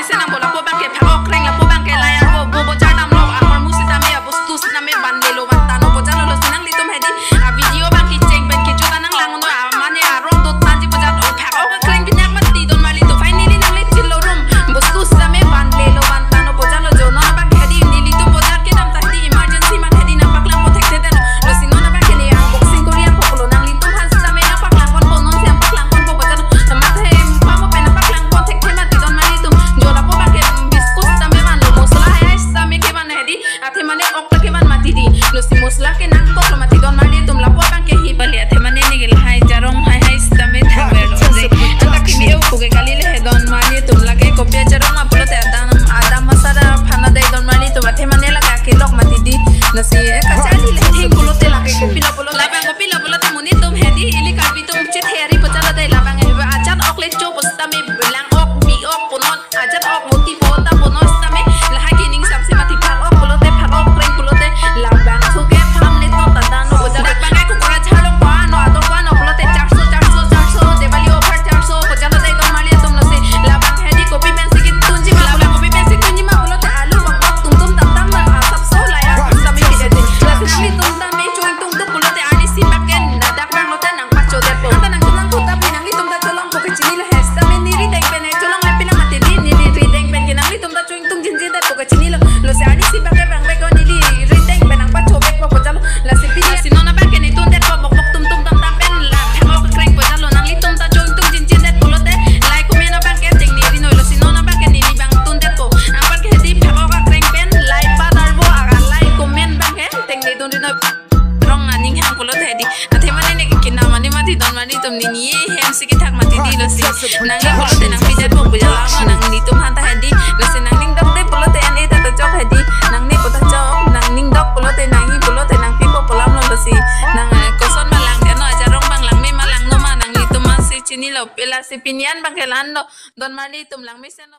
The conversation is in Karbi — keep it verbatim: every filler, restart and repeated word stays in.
Senang bo lapu abangke phak okreng lapu abangke layar bo bo bo char damlo ahormu sitame abostu sitame vanlelo vantano bojanlo. Losi nanglitum hedi a video abangke cheng pen kejut anang langno amane arong dot tanji bojan o phak okreng binyak mati don marlitum. Finally nangli chilo room bostu sitame vanlelo vantano bojanlo jo non abangke hedi nelitum bojan kedam ta hedi emergency mate hedi nangpaklang po thekthe detlo. Losi non abangke ne unboxing kori apotlo nanglitum aphan sitame nangpaklang ponpo non si nangpaklang ponpo bojan. Mathe pamo pen nangpaklang pon thekthe mati don marlitum. Jo lapu abangke biscuit sitame vanlo, mosla hai hai sitame kevan hedi. Athe mane ok ta kevan mati di. Losi mosla ke nangkoklo mati don marlitum, lapu abangke hi pali. Athe mane neke lahai jarong hai hai sitame thangverlo de. Anta kimi eu puke kali le he don marlitum, lake kopi ajarong ma pulote adam adam masada phana de don marlitum. Athe mane lake kelok mati di. Losi e kachali le thing pulote lake kopilo pulo. Labang kopilo pulote monit atum hedi ili Karbi atum chethe ari bojanlo de labang e ajan ok le cho pusitame lang ok bi ok punon. Ajan ok moti pon ta pono sitame lahai kening samse mati phak ok pulote phak okreng pulote labang suke pham ne to ta dano bojan. Dak bang aku kora jalo pano ato pano pulote charso charso charso Diwali offer charso bojanlo de don marlitum. Losi labang hedi kopi pensi ketunji ma labang kopi pensi tunji ma pulote alu bak bak tum tum tam tam na asapso layar sitame kide de. Lasi nanglitum tame choingtung duk pulote arnisi bak ken na dak bang lote nangpacho detpo. Anta nangtum nangthu tapi nanglitum ta cholong po kechinilo he sitame neli rideng pen cholong le pila mati di neli rideng pen ke nanglitum ta choingtung jinjin detpo kechinilo. Losi arnisi bak ke bang bek o neli rideng pen nangpacho bekpo bojanlo. Lasi pini lasi non abangke netum detpo bok bok tum tum tam tam pen la phak okreng bojanlo. Nanglitum ta choingtung jinjin det pulote like comment abangke teng neli noi. Losi non abangke neli bang tun detpo. Abangke hedi phak okreng pen like pa darbo aga like comment abangke teng neli dun ri noi. Rong aning hang pulote hedi. Athe mane neke kinam mane mati don marlitum nini hem si kethak mati di. Losi nang e pulote nangpi detpo bojanlo, nanglitum aphan ta hedi. Losi nangning dok de pulote an e ta ta chok hedi. Nangning puta chok, nangning dok pulote nangji pulote nangpipo pu alamlo. Losi nang eh, koson ma lang de no ajarong bang lang me ma langno ma nanglitum ma si chinilo. Lasi pini an abangke la-anlo don marlitum, lang mesen lo.